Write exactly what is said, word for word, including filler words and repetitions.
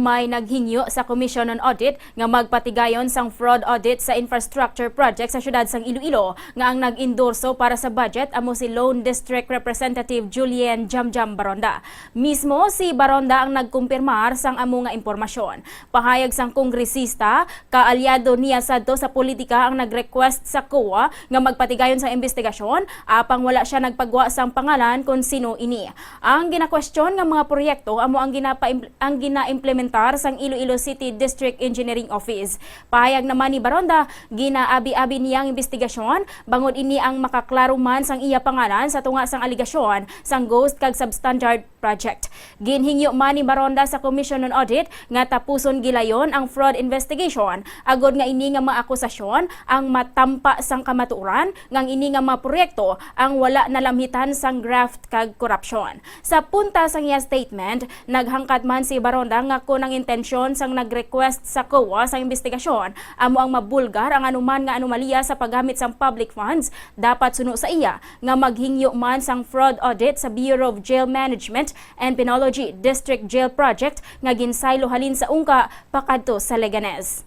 May naghingyo sa Commission on Audit nga magpatigayon sang fraud audit sa infrastructure project sa siyudad sang Iloilo, nga ang nag-endorso para sa budget amo si Lone District Representative Julian Jamjam Baronda. Mismo si Baronda ang nagkumpirmar sang amo nga impormasyon. Pahayag sang kongresista, kaalyado niya sadto sa politika ang nag-request sa COA nga magpatigayon sang imbestigasyon, apang wala siya nagpagwa sang pangalan kon sino ini. Ang ginakwestiyon nga mga proyekto amo ang ginapa-, ang ginaimplementar sang Iloilo City District Engineering Office. Pahayag naman ni Baronda, ginaabi-abi niya ang imbestigasyon bangod ini ang makaklaro man sang iya pangalan sa tunga sang alegasyon sang ghost kag substandard project. Ginhingyo man ni Baronda sa Commission on Audit nga tapuson gilayon ang fraud investigation, agod nga ini nga mga akusasyon ang matampa sang kamatuoran, nga ang ini nga mga proyekto ang wala nalamhitan sang graft kag korupsyon. Sa punta sang iya statement, naghangkat man si Baronda nga kon ang intensyon sang nag-request sa COA sa imbestigasyon amo ang mabulgar ang anuman nga anomalya sa paggamit sang public funds, dapat suno sa iya nga maghingyo man sang fraud audit sa Bureau of Jail Management and Penology District Jail Project nga ginsaylo halin sa Ungca pakadto sa Leganes.